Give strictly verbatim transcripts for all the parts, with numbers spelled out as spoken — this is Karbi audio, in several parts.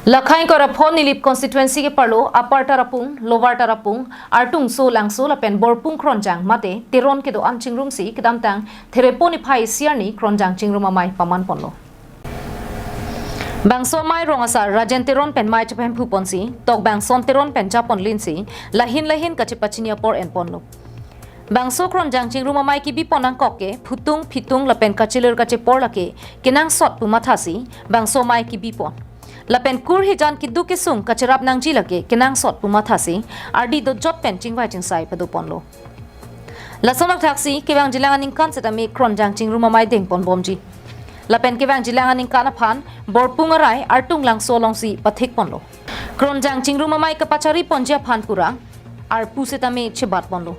Lakhai Korapho Nilip constituency ke parlo Upper Tarapung, Lower Tarapung, Artungso Langso lapen Borpung Kronjang mate Teron kedo-an chingrumsi kedamtang Therepo niphai isi arni Kronjang chingrum amei paman ponlo. Bangso amei rong asar Rajen Teron pen mei chepahemphu ponsi, Tokbangson Teron pen japon linsi, lahin lahin kachepachini apor en ponlo. Bangso Kronjang chingrum amei kebi pon angkok ke, phutung, phitung lapen kachelir kachepor lake, kenangsot pu mathasi, bangso amei kebi pon. Lapen kur hijan keduk kesung kacherap nangji lake, kenangsot pu mathasi, ardi dojot pen chingvai chingsai pado ponlo. Lason akthaksi, kevangjilang aningkan setame Kronjang chingrum amei deng pon bomji. Lapen kevangjilang aningkan aphan, Borpung arai, Artung Langso alongsi pathik ponlo. Kronjang chingrum amei kapachari ponji aphan pura, arpu setame chebat ponlo.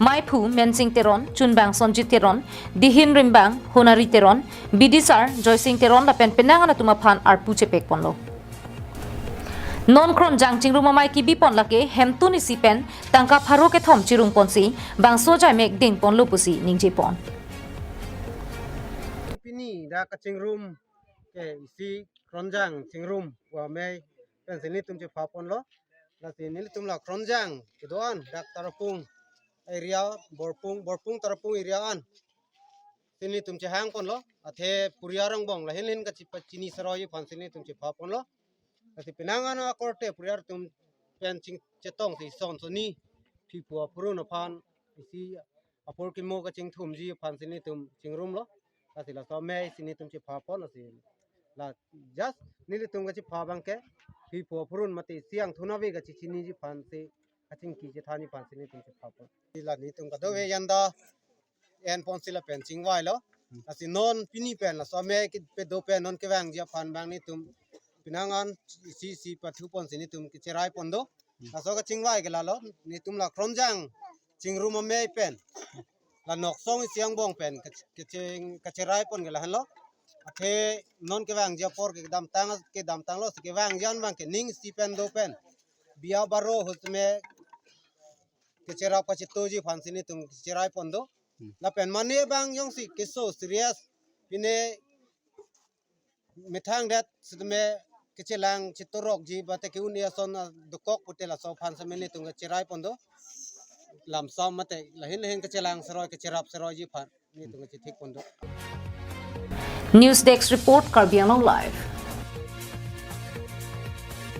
Meiphu Mensing Teron, Chunbang Sonjit Teron, Dihin Rimbang, Honari Teron, Bidisar, Joysing Teron lapen penang an atum aphan arpu chepek ponlo. Non Kronjang chingrum amei kebi pon lake hemtun isi pen tangka pharo kethom chirung ponsi bangso jaimek deng ponlo pusi ningje pon. Pini dak kachingrum ke isi Kronjang chingrum pu amei pensi nelitum chepha ponlo. Lasi nelitum la Kronjang kedo-an dak Tarapung area, Borpung, Borpung Tarapung area an si nelitum chehang ponlo. Athe puriar angbong lahin lahin kachepachini saroiji aphansi nelitum chepha ponlo. Lasi penang an akorte puriar atum pen ching chetongsi son soni phiphu aphurun aphan isi apor kimo kachingthumji aphansi nelitum chingrumlo. Lasi laso amei si nelitum chepha pon, lasi la just nelitum kachepha abangke phiphu aphurun mate isi angthun ave kachechiniji aphansi, kachingki chethanji aphansi nelitum chepha pon. La nelitum kadokave yanda en ponsi lapen chingvailo. Lasi non pini pen laso amei kedo pen non kevangji aphan abang nelitum penang an isi isi pathu ponsi nelitum kecherai pon do. Laso kachingvai ke lalo, nelitum la Kronjang chingrum amei pen la nok song isi angbong pen kach-, kaching-, kacherai pon ke lahenlo. Athe non kevangji apor ke kedamtang, kedamtanglo, si kevangji an abangke ning isi pen do pen, bia baro ahut me kecherap kachetoji aphansi nelitum kecherai pon do. Lapen mane abang jongsi keso serious, pine methang det setame kechelang chetorokji mate ke-un-e ason dokok pute laso aphan setame nelitum kecherai pon do. Lamsam mate lahin lahin kechelang saroi, kecherap saroiji aphan nelitum kachethik pon do. News Desk Report, Karbi Anglong Live.